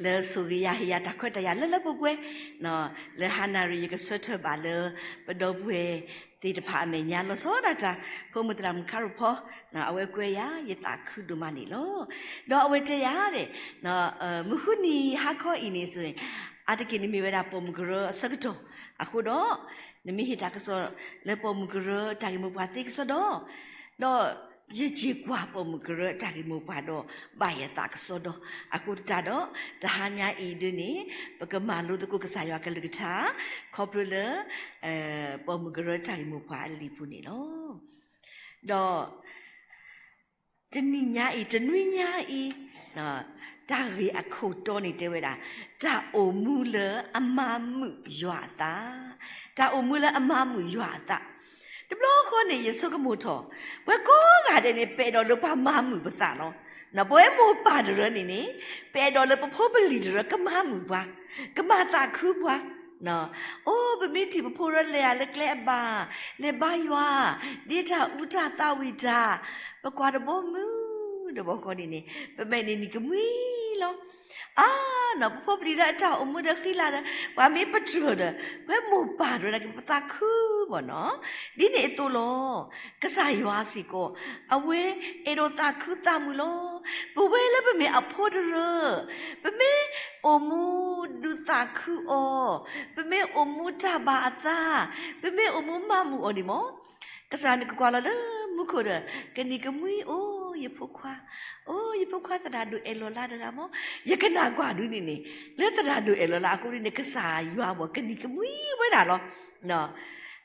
လၢဆိၣ်ဂ့ၤယၤဟ့ၣ်ယၤတၢ်ခွဲးတၢ်ယာ်လၢလၢပှဲၤပှဲၤ, လၢဟါနၣ်ရံၣ်ယကဆၢထၢၣ်ဘၣ်လၢ ပဒီပုၢ်ဝဲၢ်သ့ၣ်တဖၣ်အမဲာ်ညါလီၤဆီဒၣ်တၢ် ဖိမုၣ်သရၣ်မုၣ်ခါရူၣ်ဖီ, အဝဲကွဲးယၤ ယသးခုဒိၣ်မးန့ၣ်လီၤ. ဒီးအဝဲတဲယၤဒဲး, မုၢ်ဃုနံၤဟါခီအံၤန့ၣ်ဆိၣ်ဂ့ၤ, အါတက့ၢ်န့ၣ်မ့ၢ်ဝဲဒၣ်ပိာ်မုၣ်ကရၢအဆၢကတီၢ်, အဃိဒီး နမ့ၢ်ဟ့ၣ်တၢ်ကစီၣ်လၢပိာ်မုၣ်ကရၢတၢ်ဂ့ၢ်မိၢ်ပှၢ်သ့ကစီဒီ, ဒီးယစ့ၢ်ကွၢ်ပိာ်မုၣ်ကရၢတၢ်ဂ့ၢ်မိၢ်ပှၢ်ဒီး ဘၣ်ယသးကစီဒီ, အဃိသတးဒီး တဟါညါအံၤဒ်န့ၣ် ပကမၤလိသကိးကစၢ်ယွၤကလုၢ်ကထါ ခီဖျိလၢ ပိာ်မုၣ်ကရၢတၢ်ဂ့ၢ်မိၢ်ပှၢ်အလံာ်ပူၤန့ၣ်လီၤ. ဒီး တနံၤညါအံၤ တနွံညါအံၤ တၢ်ဂ့ၢ်အခိၣ်တီန့ၣ်တဲဝဲဒၣ်, တၢ်အိၣ်မူလၢအမၤမုာ်ယွၤအသး, တၢ်အိၣ်မူလၢအမၤမုာ်ယွၤအသး. တဘျီဃီန့ၣ် ယဆိကမိၣ်ထီၣ်, ပဝဲကိးဂၤဒဲးန့ၣ် ပအဲၣ်ဒိးလၢပှၤမၤမုာ်ပသးလီၤ. ပဝဲမိၢ်ပၢ်တရၢန့ၣ်န့ၣ် ပအဲၣ်ဒိးလၢပဖိပလံၤတရၢကမၤမုာ်ပှၤ, ကမၤသးခုပှၤ အိ ပမ့ၢ်ထံၣ်ပဖိရၢလဲၤဧါလၢကျဲအဘၣ်, လဲၤဘါယွၤ, ဒ့တၢ်အူတၢ်သးဝံၣ်တၢ်, ပကွၢ်တဘီမုၢ်တဘီဃီန့ၣ်န့ၣ် ပမဲာ်န့ၣ်နံၤကမှံလီၤ. အါ ပဖိပလံၤဒီးအတၢ်အိၣ်မူဒီးဃံလၤဒီး ပှၤမ့ၢ်ပတြၢၤဒီး ပဝဲမိၢ်ပၢ်တရၢန့ၣ် ပသးခုဘၣ်နီၤ. ဒ်န့ၣ်အသိးလီၤ. ကစၢ်ယွၤစ့ၢ်ကီး အဝဲအဲၣ်ဒိးသးခုသးမုာ်လီၤ. ပဝဲလၢပမ့ၢ်အဖိတရၢ, ပမ့ၢ်အိၣ်မူဒုးသးခုအီၤ, ပမ့ၢ်အိၣ်မူတၢ်ဘၣ်အသး, ပမ့ၢ်အိၣ်မူမၤမုာ်အီၤန့ၣ်မ့ၢ် ကစၢ်ယွၤန့ၣ်ကကွၢ်လီၤလၢမူခိၣ်ဒီး ကနံၤကမှံ အိ ယဖိခွါ, အိ ယဖိခွါသရၣ်ဒိၣ်အဲၣ်လီၤလါတဂၤမ့ၢ် ယကနၣ်ကွၢ်ဒုးန့ၣ်န့ၣ် လၢသရၣ်ဒိၣ်အဲၣ်လီၤလါအဃိန့ၣ် ကစၢ်ယွၤဘၣ်ကနံၤကမှံဝဲဒၣ်လီၤ.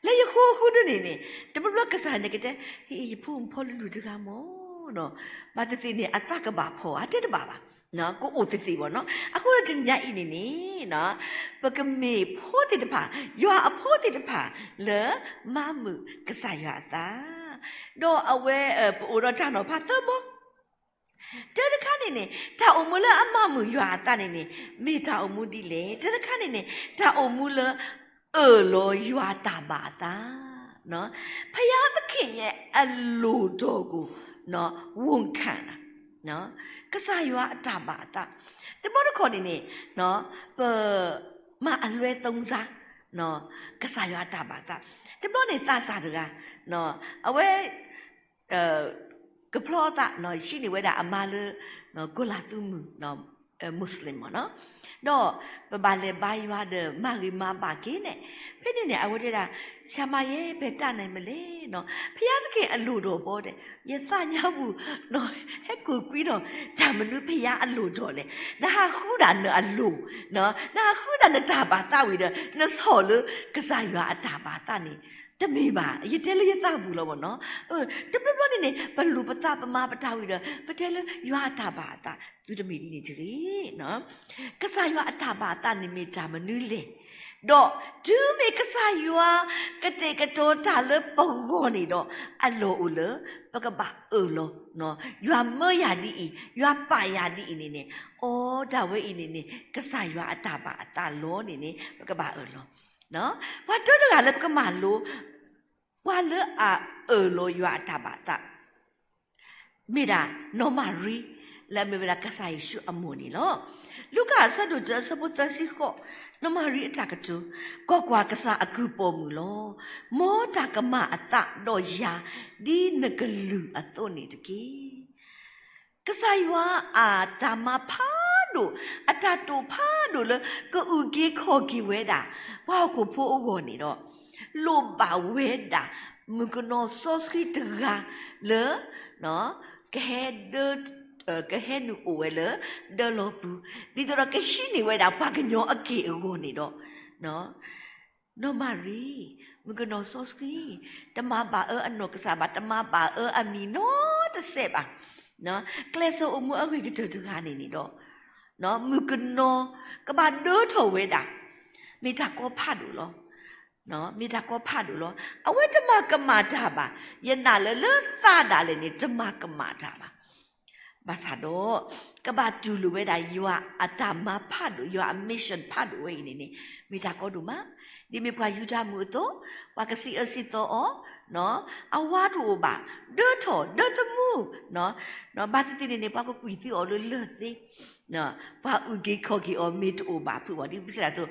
လၢယဃိဃိဒုးန့ၣ်န့ၣ် တဘျီဘျီကစၢ်ယွၤန့ၣ်ကတဲ ဟ့ၣ် ယဖိမုၣ်ဖီလူၤလူၤတဂၤမ့ၢ် ဘၣ်သ့ၣ်သ့ၣ်န့ၣ် အသးကဘၣ်ဖီၣ်ဧါ တဲတဘၣ်ဘၣ်, ကအိၣ်သ့ၣ်သ့ၣ်ဘၣ်နီၤ. အဃိဒီးတနံၤညါအံၤန့ၣ်န့ၣ် ပကမ့ၢ်ဖိသ့ၣ်တဖၣ်, ယွၤအဖိသ့ၣ်တဖၣ်လၢမၤမုာ်ကစၢ်ယွၤအသး, ဒီးအဝဲ ပအိၣ်ဒီးတၢ်နီၤဖးသၢဘီ တၢတခါန့ၣ်န့ၣ် တၢ်အိၣ်မူလၢအမၤမုာ်ယွၤအသးန့ၣ်န့ၣ် မ့ၢ်တၢ်အိၣ်မူဒ်လဲၣ်. တၢတခါန့ၣ်န့ၣ် တၢ်အိၣ်မူလၢ အၢၣ်လီၤယွၤတၢ်ဘၣ်အသး, ဘုရားသခင်ရဲ့အလိုတော်ကို ဝန်ခံတာ, ကစၢ်ယွၤအတၢ်ဘၣ်အသး, တဘျီတခီၣ်န့ၣ်န့ၣ် ပမၤအလွဲသုံးစား ကစၢ်ယွၤအတၢ်ဘၣ်အသး, တဘျီန့ၣ်သးစၢ်တဂၤ အဝဲ ကဖျီအသး ဟံးန့ၢ်ဝဲဒၣ်အမါလၢ ကီၢ်လၤသူမုၢ် Muslim မ့ၢ်နီၤ, ဒီးပဘၣ်လဲၤဘါယွၤဒီးမၤဂ့ၤမၤဘၣ်က့ၤန့ၣ်, ဖဲန့ၣ်န့ၣ် အဝဲတဲဒၣ် ဆရာမ ယဲ ဘယ်တတ်နိုင်မလဲနီၤ, ဘုရားသခင်အလိုတော်ပေါ့ ဒီး ယသးညါပူၤ ဟဲကိးကွံာ်ဒီး တၢ်မနုၤဘုရားအလိုတော်လဲၣ်, နဟးဃုဒၣ်နအလို, နဟးဃုဒၣ်နတၢ်ဘၣ်သးဝံၤဒီး နဆီၣ်လၢကစၢ်ယွၤအတၢ်ဘၣ်သးန့ၣ် တမ့ၢ်ဘၣ်, ယတဲလၢယသးပူၤလီၤမ့ၢ်နီၤ. တဘျီဘျီန့ၣ်န့ၣ် ပလူၤပသးပမၤပတၢ်ဝံၤဒီး ပတဲလၢယွၤအတၢ်ဘၣ်အသး, သုတမ့ၢ်ဒ်န့ၣ်တဂ့ၤ. ကစၢ်ယွၤအတၢ်ဘၣ်အသးန့ၣ်မ့ၢ်တၢ်မနုၤလဲၣ်, ဒီးတုၤမ့ၢ်ကစၢ်ယွၤကတဲာ်ကတီၤတၢ်လၢပဂီၢ်န့ၣ်ဒီး အလီၢ်အိၣ်လၢ ပကဘၣ်အၢၣ်လီၤ, ယွၤမၢယၤဒ်အံၤ, ယွၤပာ်ယၤဒ်အံၤန့ၣ်န့ၣ်, အိ တၢ်ဝဲအံၤန့ၣ်န့ၣ် ကစၢ်ယွၤအတၢ်ဘၣ်အသးလီၤန့ၣ်န့ၣ် ပကဘၣ်အၢၣ်လီၤ ပှၤတၢတဂၤလၢပကမၤလိ ပှၤလၢအအၢၣ်လီၤယွၤအတၢ်ဘၣ်သး မ့ၢ်ဒၣ်နီၢ်မၤရံ လၢအမ့ၢ်ဝဲဒၣ်ကစၢ်ယ့ၣ်ၡူးအမိၢ်န့ၣ်လီၤ. လူၤကၣ်အဆၢဒိၣ်တၢ အဆၢဖိသၢဆံဃိး, နီၢ်မၤရံအတၢ်ကတိၤ, ကွၢ်ကွၢ်, ကစၢ်အကုၢ်ပိာ်မုၣ်လီၤ. မ်တၢ်ကမၣ်အသးဒီးယၤ ဒ်နကလုၢ်အသိးန့ၣ်တက့ၢ်. ကစၢ်ယွၤအတၢ်မၤဖးဒိၣ်, အတၢ်တိာ်ဖးဒိၣ်လၢကအုၣ်က့ၤခီၣ်က့ၤဝဲဒၣ် ပှၤဟီၣ်ခိၣ်ဖိအဂီၢ်န့ၣ်ဒီး, လိၣ်ဘၣ်ဝဲဒၣ် မုၣ်ကနီၤစီဆှံတဂၤလၢ ကဟဲဒၢ ကဟဲနုာ်အိၣ်ဝဲလၢဒၢလီၤပူၤ, ဒ်သိးဒီးကဟံးန့ၢ်ဝဲဒၣ်ပှၤကညီအက့ၢ်အဂီၤန့ၣ်ဒီး, နီၢ်မၤရံ, မုၣ်ကနီၤစီဆှံ, တမၤဘၣ်အၢအနီၢ်ကစၢ်ဘၣ်, တမၤဘၣ်အၢအမံၤနီတစဲးဘၣ်, ကျဲးစၢးအိၣ်မူအဂ့ၤကတၢၢ်တဂၤန့ၣ်န့ၣ်ဒီး, မုၣ်ကနီၤ ကဘၣ်ဒၢထီၣ်ဝဲဒၣ်, မ့ၢ်တၢ်ကီဖးဒိၣ်လီၤ. မ့ၢ်တၢ်ကီဖးဒိၣ်လီၤ. အဝဲတမၤကမၣ်တၢ်ဘၣ်. ယနာ်လၢလၢသးဒၣ်လဲာ်န့ၣ် တမၤကမၣ်တၢ်ဘၣ်. ဘၣ်ဆၣ်ဒီး ကဘၣ်တူၢ်လိာ်ဝဲဒၣ်ယွၤအတၢ်မၤဖးဒိၣ်, ယွၤအ mission ဖးဒိၣ်ဝဲအံၤန့ၣ်န့ၣ် မ့ၢ်တၢ်ကီဒိၣ်မး. ဒ်မ့ၢ်ပှၤယူဒၤမုၣ်အသိး, ပှၤကစံးအၢစံးသီအီၤ, အဝါတအိၣ်ဘၣ်, ဒၢထီၣ်ဒၢသမူ, ဘၣ်သ့ၣ်သ့ၣ်န့ၣ်န့ၣ် ပှၤကကွံာ်သံအီၤလၢလၢၢ်သ့, ပှၤအုၣ်က့ၤခီၣ်က့ၤအီၤမ့ၢ်တအိၣ်ဘၣ်ဖုးဘၣ် ဒ်ပစံးဒၣ်အသိး,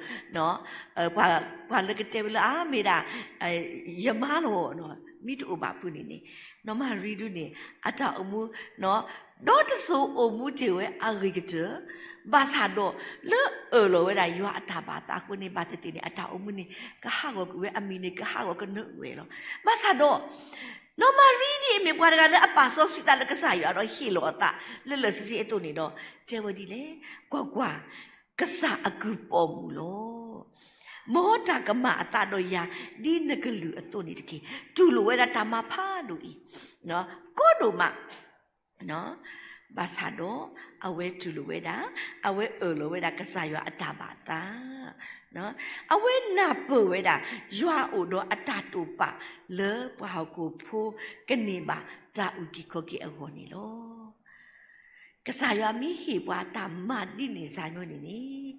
ပှၤလၢကတဲဝဲလၢအမ့ၢ်ဒၣ် ယမါလီၤ, မ့ၢ်တအိၣ်ဘၣ်ဖုးန့ၣ်န့ၣ်, နီၢ်မၤရံဒုန့ၣ် အတၢ်အိၣ်မူ ဒီတစိၤအိၣ်မူတ့ၢ်ဝဲအဂ့ၤကတၢၢ်, ဘၣ်ဆၣ်ဒီးလၢအၢၣ်လီၤဝဲဒၣ်ယွၤအတၢ်ဘၣ်သးအဃိန့ၣ် ဘၣ်သ့ၣ်သ့ၣ်န့ၣ် အတၢ်အိၣ်မူန့ၣ် ကဟးဂီၤကွံာ်ဝဲ အမံၤန့ၣ် ကဟးဂီၤကနၢအုၣ်ဝဲလီၤ. ဘၣ်ဆၣ်ဒီး နီၢ်မၤရံဒ်အမ့ၢ်ပှၤတဂၤလၢအပာ်စီဆှံသးလၢကစၢ်ယွၤဒီးဟ့ၣ်လီၤအသးလၢလၢာ်ဆ့ဆ့အသိးန့ၣ်ဒီး တဲဝဲဒ်လဲၣ်, ကွၢ်ကွၢ်, ကစၢ်အကုၢ်ပိာ်မုၣ်လီၤ. မ်တၢ်ကမၤအသးဒီးယၤ ဒ်နကလုၢ်အသိးန့ၣ်တက့ၢ်. တူၢ်လိာ်ဝဲဒၣ်တၢ်မၤဖးဒိၣ်အံၤ ကီဒိၣ်မး ဘၣ်ဆၣ်ဒီး အဝဲတူၢ်လိာ်ဝဲဒၣ်, အဝဲအၢၣ်လီၤဝဲဒၣ်ကစၢ်ယွၤအတၢ်ဘၣ်သး, အဝဲနၢ်ပၢၢ်ဝဲဒၣ် ယွၤအိၣ်ဒီးအတၢ်တိာ်ပာ်လၢပှၤဟီၣ်ခိၣ်ဖိကန့ၢ်ဘၣ်တၢ်အုၣ်က့ၤခီၣ်က့ၤအဂီၢ်န့ၣ်လီၤ. ကစၢ်ယွၤမ့ၢ်ဟ့ၣ်ပှၤတၢ်မၤဒ်န့ၣ်စၢ်ညီန့ၣ်န့ၣ်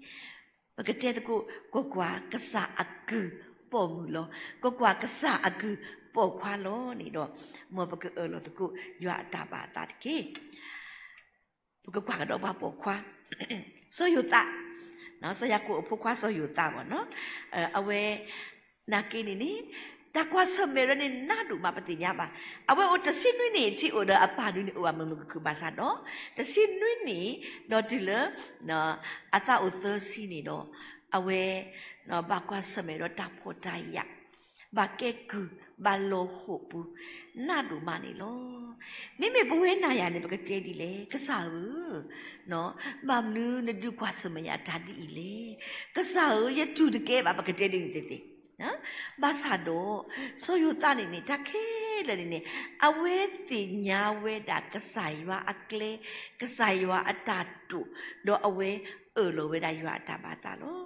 ပကတဲသကိး ကွၢ်ကွၢ်, ကစၢ်အကုၢ်ပိာ်မုၣ်လီၤ. ကွၢ်ကွၢ်, ကစၢ်အကုၢ်ပိာ်ခွါလီၤန့ၣ်ဒီး မ်ပကအၢၣ်လီၤသကိး ယွၤအတၢ်ဘၣ်သးတက့ၢ်. ပကကွၢ်ကဒီးပှၤပိာ်ခွါ စီၤယိၤသး, စီၤယၤကိာ်အဖိခွါစီၤယိၤသးဘၣ်နီၤ, အဝဲ နာ်က့န့ၣ်န့ၣ် တၢ်ကွၢ်ဆၢၣ်မဲာ်ဝဲန့ၣ်နးဒိၣ်မး ပသ့ၣ်ညါဘၣ်. အဝဲအိၣ်တဆံနွံနံၣ်ထံအိၣ်ဒီးအပၢ်ဒုန့ၣ် အိၣ်ဘၣ်မုာ်မုာ်ခုၣ်ခုၣ်ဘၣ်ဆၣ်ဒီး တဆံနွံနံၣ် ဒီးတုၤလၢ အသးအိၣ်သၢဆံန့ၣ်ဒီး အဝဲ ဘၣ်ကွၢ်ဆၢၣ်မဲာ်ဒီးတၢ်ဖှီၣ်တၢ်ယာ်, ဘၣ်ကဲကုၢ်, ဘၣ်လီၤဃိာ်ပူၤ, နးဒိၣ်မးန့ၣ်လီၤ. မ့မ့ၢ်ပဝဲနၤယၤန့ၣ် ပကတဲဒ်လဲၣ်, ကစၢ်ဧၢ, ဘၣ်မနုၤနဒုးကွၢ်ဆၢၣ်မဲာ်ယၤတၢ်ဒ်အံၤလဲၣ်. ကစၢ်ဧၢ, ယတူၢ်တကဲဘၣ်, ပကတဲဒ်န့ၣ်သ့သ့. ဘၣ်ဆၣ်ဒီး စီၤယိၤသးန့ၣ်န့ၣ် တၢ်ခဲလၢာ်န့ၣ်န့ၣ် အဝဲသ့ၣ်ညါဝဲဒၣ်ကစၢ်ယွၤအကျဲ, ကစၢ်ယွၤအတၢ်တိာ်, ဒီးအဝဲအၢၣ်လီၤဝဲဒၣ်ယွၤအတၢ်ဘၣ်သးလီၤ.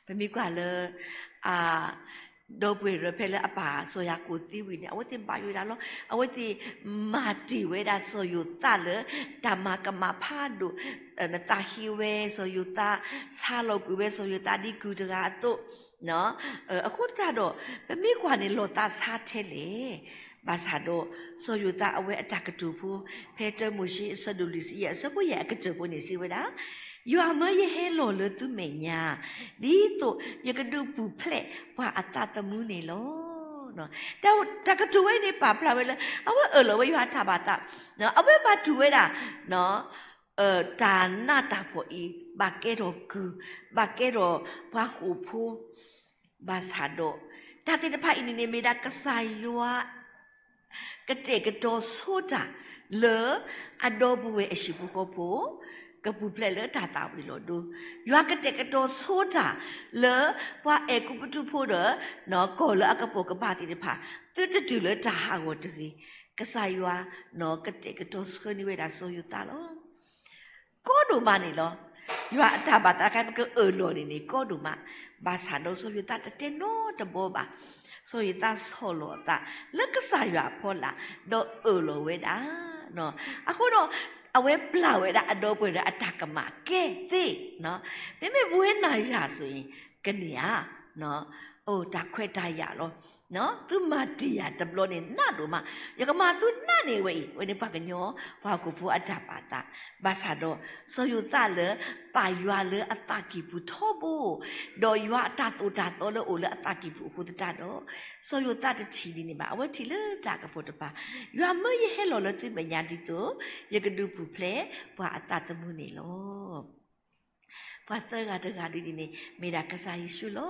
ပမ့ၢ်ကွၢ်လၢ အ ဒီပုၢ်ဝဲၢ်ဖဲလၢအပၢ်စီၤယၤကိာ်သံဝံၤန့ၣ် အဝဲသ့ၣ်ဘၣ်ယိၣ်ဒၣ်လီၤ. အဝဲသ့ၣ်မၤတ့ၢ်ဝဲဒၣ်စီၤယိၤသးလၢ တၢ်မၤကမၣ်ဖးဒိၣ်, နသးဟ့ဝဲစီၤယိၤသး, ဆါလီၤကွံာ်ဝဲစီၤယိၤသးဒ်ကုၢ်တဂၤအသိး အဃိသတးဒီး ပမ့ၢ်ကွၢ်န့ၣ် လီၤသးဆါထဲလဲၣ်. ဘၣ်ဆၣ်ဒီး စီၤယိၤသးအဝဲအတၢ်ကတိၤဖိ ဖဲတၢမိၤၡ့အဆၢဒိၣ်လွံၢ်ဆံယဲၢ် အဆၢဖိယဲၢ်အကတၢၢ်ဖိန့ၣ်စံးဝဲဒၣ်, ယွၤမၢယဟဲလီၤလၢသုမဲာ်ညါ, ဒ်သိးယကဒုးပူၤဖျဲးပှၤအသးသမူန့ၣ်လီၤ. တၢ်ကတိၤဝဲန့ၣ်ပာ်ဖျါဝဲလၢ အဝဲအၢၣ်လီၤဝဲယွၤအတၢ်ဘၣ်သး, အဝဲဘၣ်တူၢ်ဝဲဒၣ် တၢ်နးတၢ်ဖှီၣ်အံၤ ဘၣ်ကဲထီၣ်ကုၢ်, ဘၣ်ကဲထီၣ်ပှၤဃိာ်ဖိ, ဘၣ်ဆၣ်ဒီး တၢ်သ့ၣ်တဖၣ်အံၤန့ၣ်န့ၣ် မ့ၢ်ဒၣ်ကစၢ်ယွၤ ကတဲာ်ကတီၤဆိတၢ်လၢ အဒီပုၢ်ဝဲၢ်အဟံၣ်ဖိဃီဖိ ကပူၤဖျဲးလၢတၢ်သၣ်ဝံၤလီၤဒိ, ယွၤကတဲာ်ကတီၤဆိတၢ်လၢ ပှၤအဲၤကူပတူးဖိဒီး ကီၢ်လၢအကပိာ်ကပၤသ့ၣ်တဖၣ် သုတတုၤလၢတၢ်ဟးဂီၤတဂ့ၤ, ကစၢ်ယွၤ ကတဲာ်ကတီၤဆှၢန့ၢ်ဝဲဒၣ်စီၤယိၤသးလီၤ. ကီဒိၣ်မးန့ၣ်လီၤ. ယွၤအတၢ်ဘၣ်သးတခါ ပကအၢၣ်လီၤန့ၣ်န့ၣ် ကီဒိၣ်မး, ဘၣ်ဆၣ်ဒီးစီၤယိၤသးတတဲနီတဘီဘၣ်. စီၤယိၤသးဆီၣ်လီၤအသး လၢကစၢ်ယွၤအဖီလာ် ဒီးအၢၣ်လီၤဝဲဒၣ်, အဃိဒီး အဝဲပျၢ်ဝဲဒၣ်အဒီပုၢ်ဝဲၢ်ဒီးအတၢ်ကမၣ်ကဲသ့, မ့မ့ၢ်ပဝဲနၤယၤစ့ၢ်ကီး ကန့ၢ်ဧါ အိၣ်တၢ်ခွဲးတၢ်ယာ်လီၤ. သုမၤတ့ၢ်ယၤတဘျီန့ၣ် နးဒိၣ်မး, ယကမၤသုနးန့ၢ်ဝဲအံၤ, ဝဲန့ၣ်ပှၤကညီ ပှၤဟီၣ်ခိၣ်ဖိအတၢ်ဘၣ်သး, ဘၣ်ဆၣ်ဒီး စီၤယိၤသးလၢ ပာ်ယွၤလၢအသးကံၢ်ပူၤထီဘိ, ဒီးယွၤအတၢ်သိၣ်တၢ်သီလၢအိၣ်လၢအသးကံၢ်ပူၤအဃိသတးဒီး စီၤယိၤသးတထံၣ်ဒ်န့ၣ်ဘၣ်, အဝဲထံၣ်လၢတၢ်ကပီၤတပၤ, ယွၤမၢယဟဲလီၤလၢသုမဲာ်ညါဒ်သိး ယကဒုးပူၤဖျဲးပှၤအသးသမူန့ၣ်လီၤ. ပှၤသၢဂၤတဂၤဒ်န့ၣ်န့ၣ် မ့ၢ်ဒၣ်ကစၢ်ယ့ၣ်ၡူးလီ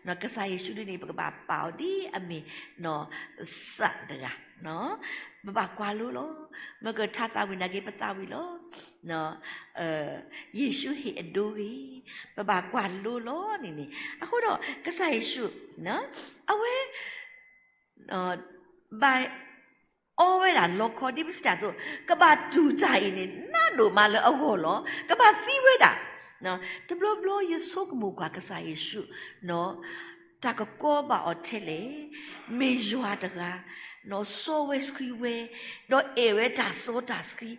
ၤ. ကစၢ်ယ့ၣ်ၡူးဒ်န့ၣ် ပကဘၣ်ပာ်အီၤဒ်အမ့ၢ် စၢ်တဂၤ, ပဘၣ်ကွၢ်လိလီၤ. မ့ၢ်ကထါသးဝံၣ်နာ်က့ပသးဝံၣ်လီၤ. ယ့ၣ်ၡူးဟ့ၣ်အဒိဂ့ၤ, ပဘၣ်ကွၢ်လိလီၤန့ၣ်န့ၣ်, အဃိဒီး ကစၢ်ယ့ၣ်ၡူး အဝဲ ဘၣ်အီဝဲဒၣ်လီခီ ဒ်ပစံးတၢ်အသိး, ကဘၣ်တူၢ်တၢ်အံၤန့ၣ် နးဒိၣ်မးလၢအဂီၢ်လီၤ. ကဘၣ်သံဝဲဒၣ်. တဘျီဘျီယဆိကမိၣ်ကွၢ်ကစၢ်ယ့ၣ်ၡူး, တၢ်ကကီဘၣ်အီၤထဲလဲၣ်, မ့ၢ်ယွၤတဂၤ စီဝဲဆှံဝဲ, ဒီးအဲၣ်ဝဲတၢ်စီတၢ်ဆှံ,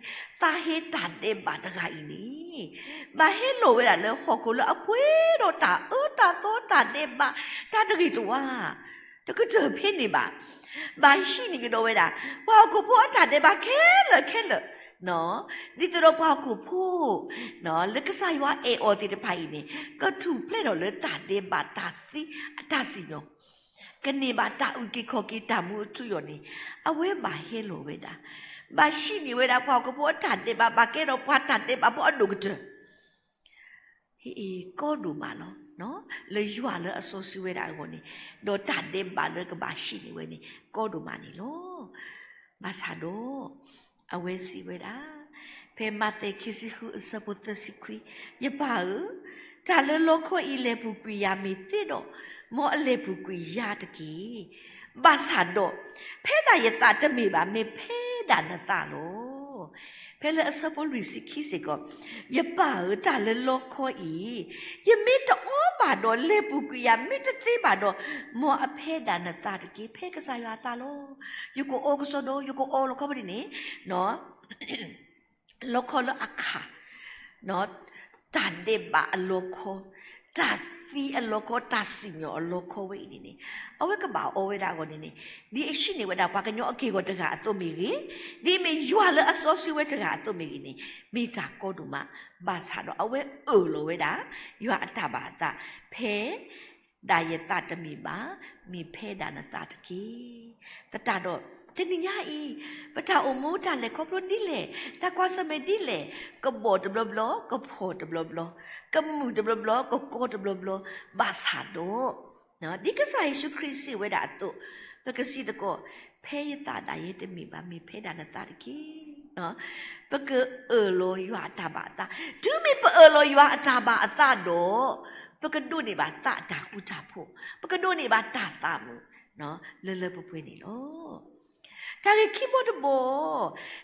သးဟ့တၢ်ဒဲးဘးတဂၤအံၤန့ၣ်, ဘၣ်ဟဲလီၤဝဲဒၣ်လၢဟီၣ်ခိၣ်လၢအပှဲၤဒီးတၢ်အၢတၢ်သီတၢ်ဒဲးဘး, တၢ်တဂ့ၤတဝါ တကတၢၢ်ဖဲန့ၣ်ဘၣ်. ဘၣ်ဟံးန့ၢ်ကဒီးဝဲဒၣ် ပှၤဟီၣ်ခိၣ်ဖိအတၢ်ဒဲးဘးခဲလၢာ်ခဲလၢာ်, ဒ်သိးဒီးပှၤဟီၣ်ခိၣ်ဖိ လၢကစၢ်ယွၤအဲၣ်အီၤသ့ၣ်တဖၣ်အံၤန့ၣ် ကထူၣ်ဖျဲးထီၣ်လၢတၢ်ဒဲးဘးတၢ်သံအတၢ်စံၣ်ညီၣ်, ကန့ၢ်ဘၣ်တၢ်အုၣ်က့ၤခီၣ်က့ၤတၢ်မူအထူအယိာ်န့ၣ် အဝဲဘၣ်ဟဲလီၤဝဲဒၣ်, ဘၣ်ဟံးန့ၢ်ဝဲဒၣ်ပှၤဟီၣ်ခိၣ်ဖိအတၢ်ဒဲးဘး ဘၣ်ကဲထီၣ်ပှၤတၢ်ဒဲးဘးဖိအဒိၣ်ကတၢၢ် ဟ့ၣ် ကီဒိၣ်မးလီၤ. လၢယွၤလၢအစီဆှံဝဲဒၣ်အဂီၢ်န့ၣ်, ဒီးတၢ်ဒဲးဘးလၢကဘၣ်ဟံးန့ၢ်ဝဲန့ၣ် ကီဒိၣ်မးန့ၣ်လီၤ. ဘၣ်ဆၣ်ဒီး အဝဲစံးဝဲဒၣ်, ဖဲမးသဲခံဆံဃုအဆၢဖိသၢဆံခွံ, ယပၢ်ဧၢ, တၢ်လၢလီခီအံၤလဲၤပူၤကွံာ်ယၤမ့ၢ်သ့ဒီး, မ်အလဲၤပူၤကွံာ်ယၤတက့ၢ်. ဘၣ်ဆၣ်ဒီး, ဖဲဒၣ်ယသးတမ့ၢ်ဘၣ်, မ့ၢ်ဖဲဒၣ်နသးလီၤ. ဖဲလၢအဆၢဖိလွံၢ်ဆံခံစ့ၢ်ကီး, ယပၢ်ဧၢ, တၢ်လၢလီခီအံၤ, ယမ့ၢ်တအီဘၣ်ဒီး လဲၤပူၤကွံာ်ယၤ, မ့ၢ်တသ့ဘၣ်ဒီး, မ်အဖဲဒၣ်နသးတက့ၢ်. ဖဲကစၢ်ယွၤအသးလီၤ. ယကအီကစီဒီ, ယကအီလီခီဖဲန့ၣ်န့ၣ်, လီခီလၢအခါ, တၢ်ဒဲးဘးအလီခီ, တၢ်သံအလီခီ, တၢ်စံၣ်ညီၣ်အလီခီဝဲအံၤန့ၣ်န့ၣ်, အဝဲကဘၣ်အီဝဲဒၣ်အဂီၢ်န့ၣ်န့ၣ်, ဒ်အဟံးန့ၢ်ဝဲဒၣ်ပှၤကညီအက့ၢ်အဂီၤတဂၤအသိးမ့ၢ်ဂ့ၤ, ဒ်မ့ၢ်ယွၤလၢအစီဆှံဝဲတဂၤအသိးမ့ၢ်ဂ့ၤန့ၣ်, မ့ၢ်တၢ်ကီဒိၣ်မး, ဘၣ်ဆၣ်ဒီးအဝဲအၢၣ်လီၤဝဲဒၣ် ယွၤအတၢ်ဘၣ်အသး, ဖဲ ဒၣ်ယသးတမ့ၢ်ဘၣ်, မ့ၢ်ဖဲဒၣ်နသးတက့ၢ်. သတးဒီး, တနံၤညါအံၤ, ပတၢ်အိၣ်မူတၢ်လဲၤခီဖျိဒ်လဲၣ်, တၢ်ကွၢ်ဆၢၣ်မဲာ်ဒ်လဲၣ်, ကဘီၣ်တဘျီဘျီ, ကဖီၣ်တဘျီဘျီ, ကမုာ်တဘျီဘျီ, ကကီတဘျီဘျီ, ဘၣ်ဆၣ်ဒီး, ဒ်ကစၢ်ယ့ၣ်ၡူးခရံာ်စံးဝဲဒၣ်အသိး, ပကစံးသကိး, ဖဲယသးဒၣ်ယဲတမ့ၢ်ဘၣ်, မ့ၢ်ဖဲဒၣ်နသးတက့ၢ်. ပကအၢၣ်လီၤယွၤအတၢ်ဘၣ်အသး, တုၤမ့ၢ်ပအၢၣ်လီၤယွၤအတၢ်ဘၣ်အသးဒီး, ပကဒိးန့ၢ်ဘၣ်သးအတၢ်ဃူတၢ်ဖိး, ပကဒိးန့ၢ်ဘၣ်တၢ်သးမုာ်, လၢလၢပှဲၤပှဲၤန့ၣ်လီၤ. တၢ်ဂ့ၢ်ခံဘီတဘီ,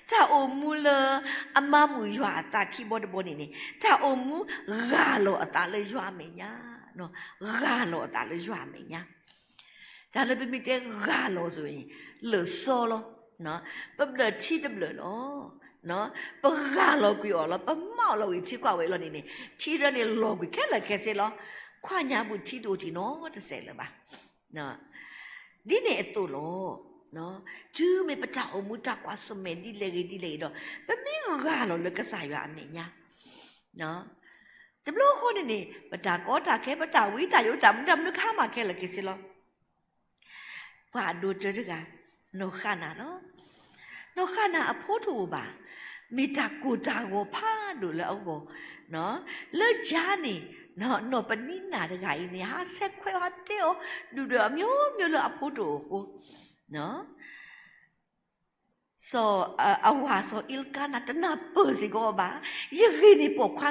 တၢ်အိၣ်မူလၢအမၤမုာ်ယွၤအသးခံဘီတဘီန့ၣ်န့ၣ်, တၢ်အိၣ်မူဂၢ်လီၤအသးလၢယွၤအမဲာ်ညါ, ဂၢ်လီၤအသးလၢယွၤအမဲာ်ညါ. တၢ်လၢပမ့ၢ်တဲဂၢ်လီၤဆိအံၤ, လၢာ်စီလီၤ. ပဘျၢၣ်ထံတဘျၢၣ်လီၤ. ပဂၢ်လီၤကွံာ်အီၤလီၤ, ပမၢအီၤလီၤဝံၤထံကွၢ်ဝဲလီၤန့ၣ်န့ၣ်, ထံဒၢန့ၣ်လီၤကွံာ်ခဲလၢာ်ခဲဆ့လီၤ. ခွါညါဘူးထံတအိၣ်တံၢ်နီတစဲးလၢၤဘၣ်. ဒ်န့ၣ်အသိးလီၤ. တုၤမ့ၢ်ပတၢ်အိၣ်မူတၢ်ကွၢ်ဆၢၣ်မဲာ်ဒ်လဲၣ်ဂ့ၤဒ်လဲၣ်ဂ့ၤဒီး, ပမ့ၢ်ဂၢ်လီၤလၢကစၢ်ယွၤအမဲာ်ညါ, တဘျီဃီန့ၣ်န့ၣ်, ပတၢ်ကီတၢ်ခဲ, ပတၢ်ဝံတၢ်ယိး, တၢ်မနုၤတၢ်မနုၤကဟါမၢ်ခဲလၢာ်ခဲဆ့လီၤ. ပှၤအဒိတၢတဂၤ, နီၢ်ဃၣ်နၤလီၤ. နီၢ်ဃၣ်နၤအဖိတအိၣ်ဘၣ်, မ့ၢ်တၢ်ကိၢ်တၢ်ဂီၤဖးဒိၣ်လၢအဂီၢ်, လၢကၠါန့ၣ်, နီၢ်ပနံနၤတဂၤအံၤန့ၣ် ဟးဆဲးခွဲးဟးတဲအီၤ, ဒုၣ်ဒွဲၣ်အမျိုးမျိုးလၢအဖိတအိၣ်အဃိ, စီၤ, အဝၤစီၤအ့လကါနၤ တနၢ်ပၢၢ်စ့ၢ်ကီးဘၣ်, ယဂ့ၢ်န့ၣ် ဖိခွါ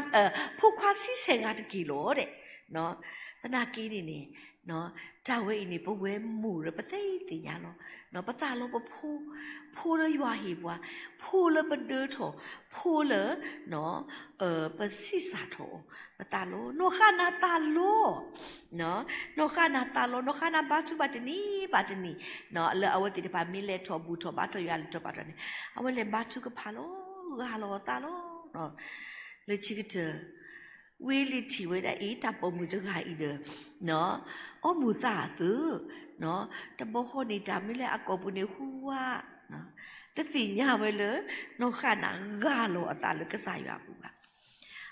ဆံဆဲးဂၤတက့ၢ်လီၤဒဲး. သနာ်က့န့ၣ်န့ၣ်, တၢ်ဝဲအံၤန့ၣ် ပဝဲမိၢ်ဒီးပသ့သ့ၣ်ညါလီၤ. ပသးလီၤပဖိ, ဖိလၢယွၤဟ့ၣ်ပှၤ, ဖိလၢပဒၢထီၣ်, ဖိလၢ ပဆံးစၢ်ထီၣ်အီၤ, ပသးလီၤ, နီၢ်ဃၣ်နၤသးလီၤ. နီၢ်ဃၣ်နၤသးလီၤ, နီၢ်ဃၣ်နၤဘါထုကဖၣ်တနံၤဘၣ်တနံၤ, လၢအဝဲသ့ၣ်တဖၣ်မ့ၢ်လဲၤထီၣ်ဘူၣ်ထီၣ်ဘါထီၣ်ယွၤလၢထီၣ်ဘါထီၣ်န့ၣ်, အဝဲလဲၤဘါထုကဖၣ်လီၤ, ဂၢ်လီၤအသးလီၤ. လၢခံကတၢၢ်, ဝံလံၤထံၣ်ဝဲဒၣ်အံၤ တၢ်ပိာ်မုၣ်တဂၤအံၤဒီး အီမူၤသးအသုး, တဘျီဃီန့ၣ် တၢ်မ့ၢ်လၢအကိာ်ပူၤန့ၣ်ဟူဝါ, တသ့ၣ်ညါဝဲလၢ နီၢ်ဃၣ်နၤဂၢ်လီၤအသးလၢကစၢ်ယွၤအပူၤဘၣ်.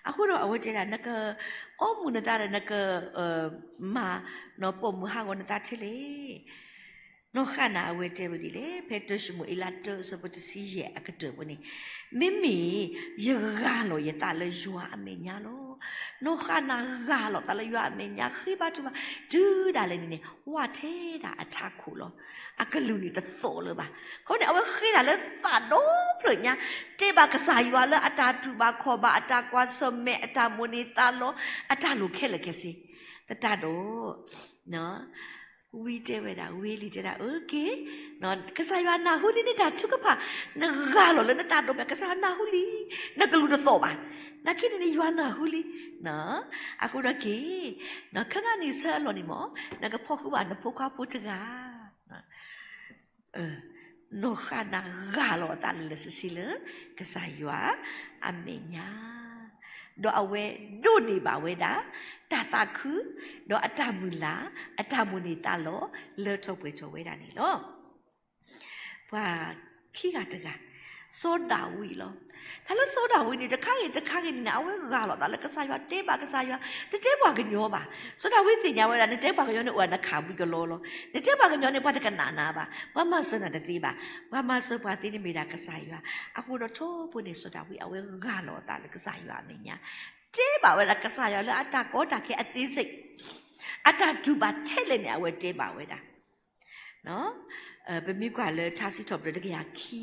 အဃိဒီးအဝဲတဲဒၣ် နက အီမူၤနသးဒီး နက မၤ ပိာ်မုၣ်ဟးဂီၤနသးထဲလဲၣ်. နီၢ်ဃၣ်နၤအဝဲတဲဝဲဒ်လဲၣ်, ဖဲတၢၡမူၤအ့လးတၢ အဆၢဖိတဆံယဲၢ်အကတၢၢ်ပူၤန့ၣ်, မ့မ့ၢ်ယဂၢ်လီၤယသးလၢယွၤအမဲာ်ညါလီၤ. နီၢ်ဃၣ်နၤဂၢ်လီၤသးလၢယွၤအမဲာ်ညါ ဃ့ဘါထုကဖၣ်, တုၤဒၣ်လဲာ်န့ၣ်န့ၣ် ဝၣ်ထဲဒၣ်အထးခိၣ်လီၤ. အကလုၢ်န့ၣ်တသိးလၢၤဘၣ်. အဃိန့ၣ် အဝဲဃ့ဒၣ်လၢသးဒီဖျၢၣ်ညါ, တဲဘၣ်ကစၢ်ယွၤလၢအတၢ်တူၢ်ဘၣ်ခီၣ်ဘၣ်, အတၢ်ကွၢ်ဆၢၣ်မဲာ်, အတၢ်မိၣ်န့ၢ်သးလီ, အတၢ်လိၣ်ခဲလၢာ်ခဲဆ့, သတးဒီး ဝံတဲဝဲဒၣ်, ဝံလံၤတဲဒၣ်, အက့, ကစၢ်ယွၤနၢ်ဟူလံနတၢ်ထုကဖၣ်, နဂၢ်လီၤလၢနသးဒီဖျၢၣ်, ကစၢ်ယွၤနၢ်ဟူလံ, နကလုၢ်တသိးဘၣ်. နာ်က့န့ၣ်န့ၣ် ယွၤနၢ်ဟူလံ. အဃိဒီးက့ၤ, ခဲကနံၣ်အံၤဆၢအလီၢ်န့ၣ်မ့ၢ်, နကဖီၣ်ဃုာ်ဘၣ်နဖိခွါဖိတဂၤ နီၢ်ဃၣ်နၤဂၢ်လီၤအသးလၢာ်လၢာ်ဆ့ဆ့လၢ ကစၢ်ယွၤအမဲာ်ညါ, ဒီးအဝဲဒိးန့ၢ်ဘၣ်ဝဲဒၣ် တၢ်သးခု, ဒီးအတၢ်မုၢ်လၢ်, အတၢ်မိၣ်န့ၢ်သးလီ, လၢထီၣ်ပှဲၤထီၣ်ဝဲဒၣ်န့ၣ်လီၤ. ပှၤခံဂၤတဂၤ, စီၤဒၤဝံးလီၤ. တၢ်လၢစီၤဒၤဝံးန့ၣ် တခါဂ့ၤတခါဂ့ၤန့ၣ်န့ၣ် အဝဲဂၢ်လီၤသးလၢကစၢ်ယွၤ, တဲဘၣ်ကစၢ်ယွၤ, တတဲပှၤကညီဘၣ်. စီၤဒၤဝံးသ့ၣ်ညါဝဲဒၣ် နတဲပှၤကညီန့ၣ် အိၣ်နခးဘှံးကလီလီၤ. နတဲပှၤကညီန့ၣ် ပှၤတကနၣ်နၤဘၣ်. ပှၤမၤစၢၤနၤတသ့ဘၣ်. ပှၤမၤစၢၤပှၤသ့န့ၣ်မ့ၢ်ဒၣ်ကစၢ်ယွၤ. အဃိဒီးထီဘိန့ၣ် စီၤဒၤဝံး အဝဲဂၢ်လီၤအသးလၢကစၢ်ယွၤအမဲာ်ညါ, တဲဘၣ်ဝဲဒၣ်ကစၢ်ယွၤလၢအတၢ်ကီတၢ်ခဲအသေးစိတ်, အတၢ်တူၢ်ဘၣ်ထဲလဲၣ်န့ၣ် အဝဲတဲဘၣ်ဝဲဒၣ် ပမ့ၢ်ကွၢ်လၢထါစံးထီၣ်ပတြၢၤတကယၤခံ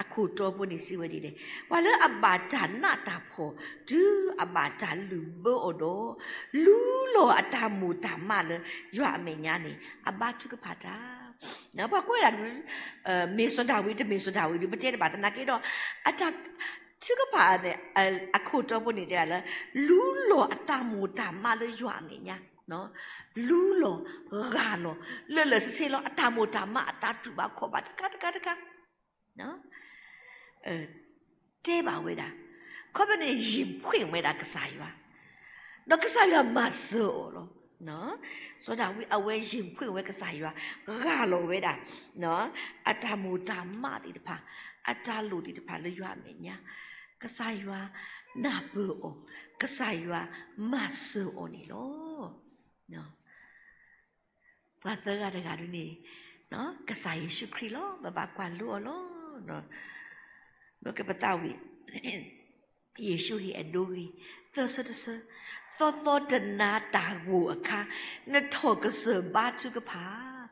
အခိၣ်တီဖိန့ၣ်စံးဝဲဒ်လဲၣ်, ပှၤလၢအဘၣ်တၢ်နးတၢ်ဖှီၣ် တုၤအဘၣ်တၢ်လုၢ်ဘၢအီၤဒီး, လူလီၤအတၢ်မိၣ်တၢ်မးလၢယွၤအမဲာ်ညါန့ၣ် အဘါထုကဖၣ်တၢ်. ပှၤကွဲးဒၣ်ဒုး မ့ၢ်စီၤဒၤဝံးတမ့ၢ်စီၤဒၤဝံးဒုး ပတဲတဘၣ်သနာ်က့ဒီး အတၢ်ထုကဖၣ်န့ၣ် အခိၣ်တီဖိန့ၣ်တဲဒၣ်လၢ လူလီၤအတၢ်မိၣ်တၢ်မးလၢယွၤအမဲာ်ညါ, လူလီၤ, ဂၢ်လီၤ, လၢာ်လၢာ်ဆ့ဆ့လီၤ အတၢ်မိၣ်တၢ်မး အတၢ်တူၢ်ဘၣ်ခီၣ်ဘၣ်တခါတခါတခါ တဲဘၣ်ဝဲဒၣ်, ခီဖျိန့ၣ် ယံာ်ဖှ့ၣ်ဝဲဒၣ်ကစၢ်ယွၤ, ဒီးကစၢ်ယွၤမၤစၢၤအီၤလီၤ. စီၤဒၤဝံးအဝဲယံာ်ဖှ့ၣ်ဝဲကစၢ်ယွၤ, ဂၢ်လီၤဝဲဒၣ် အတၢ်မိၣ်တၢ်မးသ့ၣ်တဖၣ်, အတၢ်လိၣ်သ့ၣ်တဖၣ်လၢယွၤအမဲာ်ညါ, ကစၢ်ယွၤနၢ်ပၢၢ်အီၤ, ကစၢ်ယွၤမၤစၢၤအီၤန့ၣ်လီၤ. ပှၤသၢဂၤတဂၤဒုန့ၣ် ကစၢ်ယ့ၣ်ၡူးခရံာ်လီၤ. ပဘၣ်ကွၢ်လိအီၤလီၤ. ပကပသးဝံၣ် ယ့ၣ်ၡူးဟ့ၣ်အဒိဂ့ၤ, သၢဆၢတဆၢ, သီသီတနၤတၢ်ဂိၢ်အခါ, နထီၣ်ကစၢၢ်ဘါထုကဖၣ်,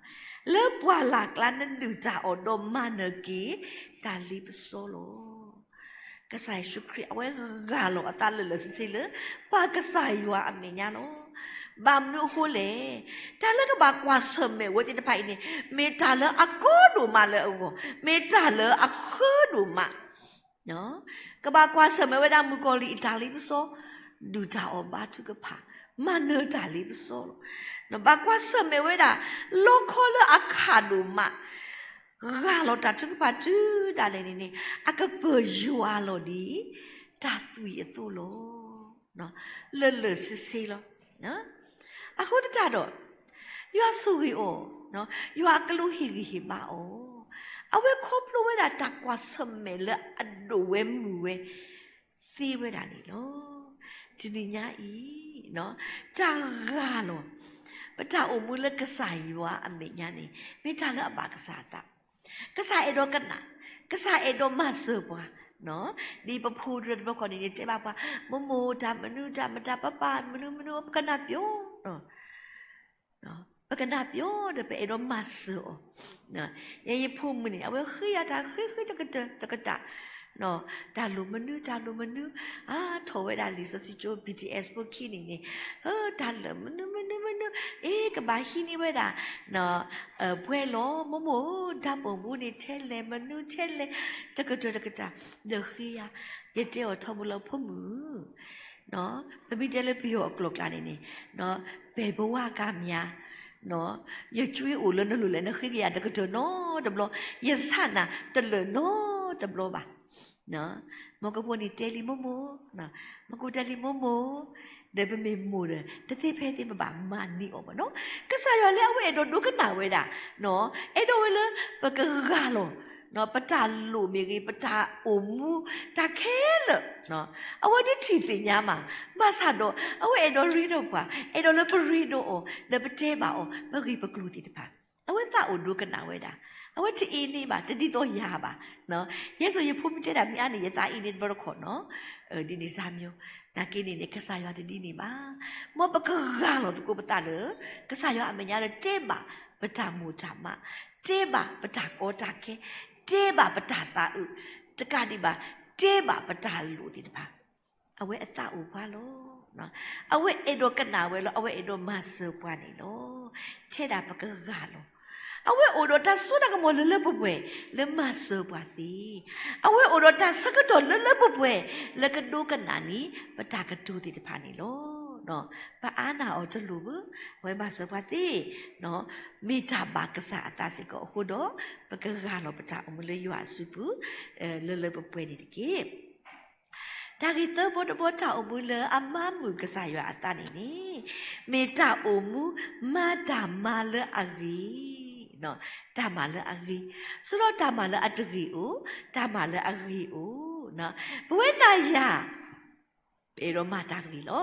လၢပှၢ်လၢ်ကျါနဒုၣ်တၢ်အီၣ်ဒီးမၤနၢၤက့ၤ တၢ်လ့ပစီလီၤ. ကစၢ်ယ့ၣ်ၡူးခရံာ်အဝဲဂၢ်လီၤအသးလၢာ်လၢာ်ဆ့ဆ့လၢ ပှၤကစၢ်ယွၤအမဲာ်ညါလီၤ. ဘၣ်မနုၤအဃိလဲၣ်, တၢ်လၢကဘၣ်ကွၢ်ဆၢၣ်မဲာ်ဝဲသ့ၣ်တဖၣ်အံၤန့ၣ် မ့ၢ်တၢ်လၢအကီဒိၣ်မးလၢအဂီၢ်, မ့ၢ်တၢ်လၢအဃၢဒိၣ်မး ကဘၣ်ကွၢ်ဆၢၣ်မဲာ်ဝဲဒၣ်မုၣ်ကီၤလံၢ်အတၢ်လ့ပစီ, ဒုၣ်တၢ်အီၣ်ဘါထုကဖၣ်, မၤနၢၤတၢ်လ့ပစီလီၤ. ဘၣ်ကွၢ်ဆၢၣ်မဲာ်ဝဲဒၣ် လီခီလၢအခးဒိၣ်မး, ဂၢ်လီၤတၢ်ထုကဖၣ်တုၤဒၣ်လဲာ်န့ၣ်န့ၣ် အကပၢၢ်ယွၤလီၤဒ် တၢ်သွံၣ်အသိးလီၤ. လၢာ်လၢာ်ဆ့ဆ့လီၤ. အဃိသတးဒီး ယွၤဆိၣ်ဂ့ၤအီၤ, ယွၤအကလူးဟ့ၣ်ဂံၢ်ဟ့ၣ်ဘါအီၤ, အဝဲခီဖျိဝဲဒၣ်တၢ်ကွၢ်ဆၢၣ်မဲာ်လၢအဒိၣ်ဝဲမုၢ်ဝဲသ့ဝဲဒၣ်န့ၣ်လီၤ. တနံၤညါအံၤ တၢ်ဂၢ်လီၤ ပတၢ်အိၣ်မူလၢကစၢ်ယွၤအမဲာ်ညါန့ၣ် မ့ၢ်တၢ်လၢအဘၣ်ကစၢ်အသး, ကစၢ်အဲၣ်ဒိးကနၣ်, ကစၢ်အဲၣ်ဒိးမၤစၢၤပှၤ, ဒ်ပဖိဒိၣ်တဘျီဃီန့ၣ်န့ၣ် တဲဘၣ်ပှၤ, မိၢ်မိၢ်တၢ်မနုၤတၢ်မတၤ ပၢ်ပၢ်မနုၤမနုၤ ပကနၣ်ပျီ ပကနၣ်ပျီဒီးပအဲၣ်ဒိးမၤစၢၤအီၤ, ယဲယဖိမုၣ်န့ၣ် အဝဲဃ့ယၤတၢ်ဃ့ဃ့တကတၢၢ်တကတၢၢ်, တၢ်လိၣ်မနုၤတၢ်လိၣ်မနုၤ, အါထီၣ်ဝဲဒၣ်လံာ်စီဆှံကၠိ BTS ဖိခံန့ၣ်န့ၣ်, တၢ်လၢာ်မနုၤမနုၤမနုၤ, အ့ ကဘၣ်ဟံးန့ၢ်ဝဲဒၣ် ပှဲၤလီၤ မိၢ်မိၢ်ဧၢ, ဓာတ်ပုံ ပူၤန့ၣ်ထဲလဲၣ် မနုၤထဲလဲၣ် တကတၢၢ်တကတၢၢ်, ဒီးဃ့ယၤ, ယတဲအီၤထီဘိလၢဖိမုၣ် ပမ့ၢ်တဲလၢပယီၤအကျိာ်ကျါန့ၣ်န့ၣ်, ဘယ်ဘဝကများ, ယကြွေးအိၣ်လၢနလိၤလဲၣ် နဃ့ကယၤတကတၢၢ်နီတဘျီ, ယဆၣ်နၤတလၢာ်နီတဘျီဘၣ်. မီၢ်ကဖိန့ၣ်တဲလံမိၢ်မိၢ်, မီၢ်ကဖိတဲလံမိၢ်မိၢ်, ဒီးပမ့ၢ်မိၢ်ဒီး တသ့ဖဲသ့ပဘၣ်မၤန့ၢ်အီၤဘၣ်နီၤ. ကစၢ်ယွၤလၢအဝဲအဲၣ်ဒိးဒိကနၣ်ဝဲဒၣ်, အဲၣ်ဒိးဝဲလၢပကဂၢ်လီၤ ပတၢ်လိၣ်မ့ၢ်ဂ့ၤ ပတၢ်အိၣ်မူ တၢ်ခဲလၢာ်, အဝဲဒၣ်ထံၣ်သ့ၣ်ညါမး, ဘၣ်ဆၣ်ဒီး အဝဲအဲၣ်ဒိးရ့ဒီးပှၤ, အဲၣ်ဒိးလၢပရ့ဒီးအီၤ ဒီးပတဲဘၣ်အီၤ ပဂ့ၢ်ပကျိၤသ့ၣ်တဖၣ်, အဝဲသးအိၣ်ဒိကနၣ်ဝဲဒၣ်, အဝဲတအ့န့ၢ်ဘၣ်, တဒ်သိးယၤဘၣ်. ယဲစိာ်ယဖိမုၣ်တဲဒၣ်မ့ၢ်အါန့ၣ် ယသးအ့န့ၢ်တဘျီတခီၣ်နီၤ, ဒ်န့ၣ်စၢ်မၠိ, နာ်က့န့ၣ်န့ၣ် ကစၢ်ယွၤတဒ်န့ၣ်ဘၣ်. မ်ပကဂၢ်လီၤသကိးပသးလၢ ကစၢ်ယွၤအမဲာ်ညါဒီး တဲဘၣ်ပတၢ်မိၣ်တၢ်မး, တဲဘၣ်ပတၢ်ကီတၢ်ခဲ, တဲဘၣ်ပတၢ်သးအုး, တကးဒံးဘၣ် တဲဘၣ်ပတၢ်လိၣ်သ့ၣ်တဖၣ်, အဝဲအသးအိၣ်ပှၤလီၤ. အဝဲအဲၣ်ဒိးကနၣ်ဝဲလီၤ, အဝဲအဲၣ်ဒိးမၤစၢၤပှၤန့ၣ်လီၤ. ထဲဒၣ်ပကဂၢ်လီၤ. အဝဲအိၣ်ဒီးတၢ်စိတၢ်ကမီၤလၢလၢပှဲၤပှဲၤ လၢမၤစၢၤပှၤသ့, အဝဲအိၣ်ဒီးတၢ်ဆၢကတီၢ်လၢလၢပှဲၤပှဲၤ လၢကဒိကနၣ်န့ၢ် ပတၢ်ကတိၤသ့ၣ်တဖၣ်န့ၣ်လီၤ. ပအါနၢ်အီၤတလိၣ်ဘၣ်, အဝဲမၤစၢၤပှၤသ့, မ့ၢ်တၢ်ဘၣ်ကစၢ်အသးစ့ၢ်ကီးအဃိဒီး ပကဂၢ်လီၤပတၢ်အိၣ်မူလၢယွၤအစုပူၤ လၢလၢပှဲၤပှဲၤန့ၣ်တက့ၢ်. တၢ်ဂ့ၢ်သၢဘီတဘီ တၢ်အိၣ်မူလၢအမၤမုာ်ကစၢ်ယွၤအသးန့ၣ်န့ၣ် မ့ၢ်တၢ်အိၣ်မူမၤတၢ်မၤလၢအဂ့ၤ တၢ်မၤလၢအဂ့ၤ, ဆိဒီးတၢ်မၤလၢအတဂ့ၤအိၣ်, တၢ်မၤလၢအဂ့ၤအိၣ်, ပဝဲနၤယၤ ပအဲၣ်ဒိးမၤတၢ်ဂ့ၤလီၤ.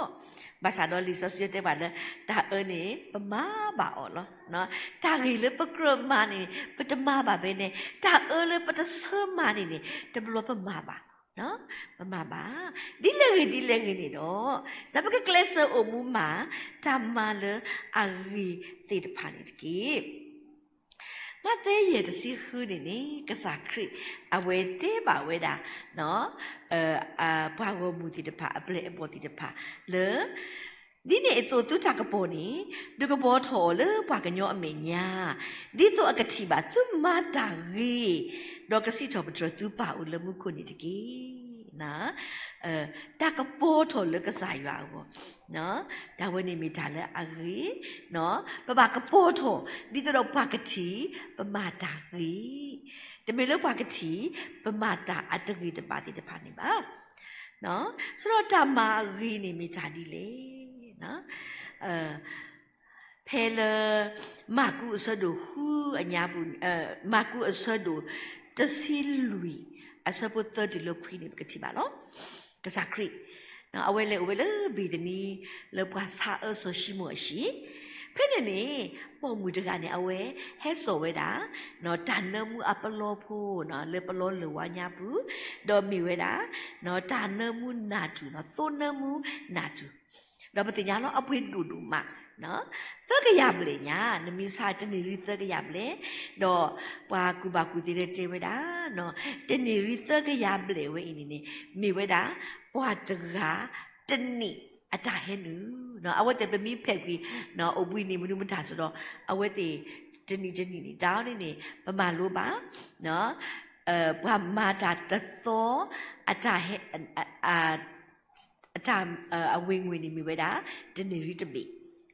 ဘၣ်ဆၣ်ဒီးလံာ်စီဆှံတဲဘၣ်လၢ တၢ်အၢန့ၣ် ပမၤဘၣ်အီၤလီၤ. တၢ်ဂ့ၤလၢပကြၢးမၤန့ၣ် ပတမၤဘၣ်ဖဲန့ၣ်, တၢ်အၢလၢပတဆၢမၤန့ၣ်န့ၣ် တဘျီပမၤဘၣ်, ပမၤဘၣ်. ဒ်လဲၣ်ဂ့ၤဒ်လဲၣ်ဂ့ၤန့ၣ်ဒီး ဒီးပကကျဲးစၢးအိၣ်မူမၤ တၢ်မၤလၢအဂ့ၤသ့ၣ်တဖၣ်န့ၣ်တက့ၢ်. မးသဲယဲၢ်တဆံဃုန့ၣ်န့ၣ် ကစၢ်ခရံာ် အဝဲတဲဘၣ်ဝဲဒၣ် ပှၤဂီၢ်မုၢ်သ့ၣ်တဖၣ် အပျဲၢ်အဘီၣ်သ့ၣ်တဖၣ်လၢ ဒ်န့ၣ်အသိးသုတၢ်ကပီၤန့ၣ် ဒုးကဘီထီၣ်အီၤလၢပှၤကညီအမဲာ်ညါ, ဒ်သိးအကထံၣ်ဘၣ်သုမၤတၢ်ဂ့ၤ, ဒီးကစံးထီၣ်ပတြၢၤသုပၢ်အိၣ်လၢမူခိၣ်န့ၣ်တက့ၢ်. တၢ်ကပီၤထီၣ်လၢကစၢ်ယွၤအဂီၢ်, တၢ်ဝဲန့ၣ်မ့ၢ်တၢ်လၢအဂ့ၤ, ပဘၣ်ကပီၤထီၣ် ဒ်သိးဒီးပှၤကထံၣ် ပမၤတၢ်ဂ့ၤ, တမ့ၢ်လၢပှၤကထံၣ် ပမၤတၢ်အတဂ့ၤတဘၣ်သ့ၣ်တဖၣ်န့ၣ်ဘၣ်. ဆိဒီးတၢ်မၤအဂ့ၤန့ၣ်မ့ၢ်တၢ်ဒ်လဲၣ်. ဖဲလၢ မၢ်ကူးအဆၢဒိၣ်ဃုအညါပူၤ, မၢ်ကူးအဆၢဒိၣ်တဆံလွံၢ် အဆၢဖိသၢတုၤလၢခွံန့ၣ် ပကထံၣ်ဘၣ်လီၤ. ကစၢ်ခရံာ် အဝဲလဲၤအိၣ်ဝဲလၢဘ့ၤသနံ လၢပှၤဆါအၢစီၤၡံမိၣ်အဟံၣ်, ဖဲန့ၣ်န့ၣ် ပိာ်မုၣ်တဂၤန့ၣ် အဝဲဟဲစိာ်ဝဲဒၣ် တၢ်နၢမူအပလီဖိ လၢပလီလၢၢ်ဝါညါပူၤ, ဒီးမ့ၢ်ဝဲဒၣ် တၢ်နၢမူနၢ်တူၢ် သိနၢမူနၢ်တူၢ်, ဒီးပသ့ၣ်ညါလီၤ အပှ့ၤဒိၣ်ဒိၣ်မး, သၢကယၤဘျဲၣ်ညါ, နမ့ၢ်ဆါတနံၣ်ရံၣ်သၢကယၤဘျဲၣ်, ဒီးပှၤကူၣ်ဘၣ်ကူၣ်သ့လၢတဲဝဲဒၣ်, တနံၣ်ရံၣ်သၢကယၤဘျဲၣ်ဝဲအံၤန့ၣ်န့ၣ် မ့ၢ်ဝဲဒၣ် ပှၤတဂၤတနံၣ်အတၢ်ဟဲနုာ်, အဝဲသ့ၣ်ပမ့ၢ်ဖဲးကွံာ် အိၣ်ဘှံးနံၤမနုၤမတၤစိၤဒီး အဝဲသ့ၣ်တနံၣ်တနံၣ်န့ၣ် တၢ်အီၤန့ၣ်န့ၣ် ပမၤလိဘၣ် ပှၤမၤတၢ်တသီ အတၢ်ဟဲ အတၢ် အဝင်ငွေန့ၣ် မ့ၢ်ဝဲဒၣ် တနံၣ်ရံၣ်တဘ့ၣ်,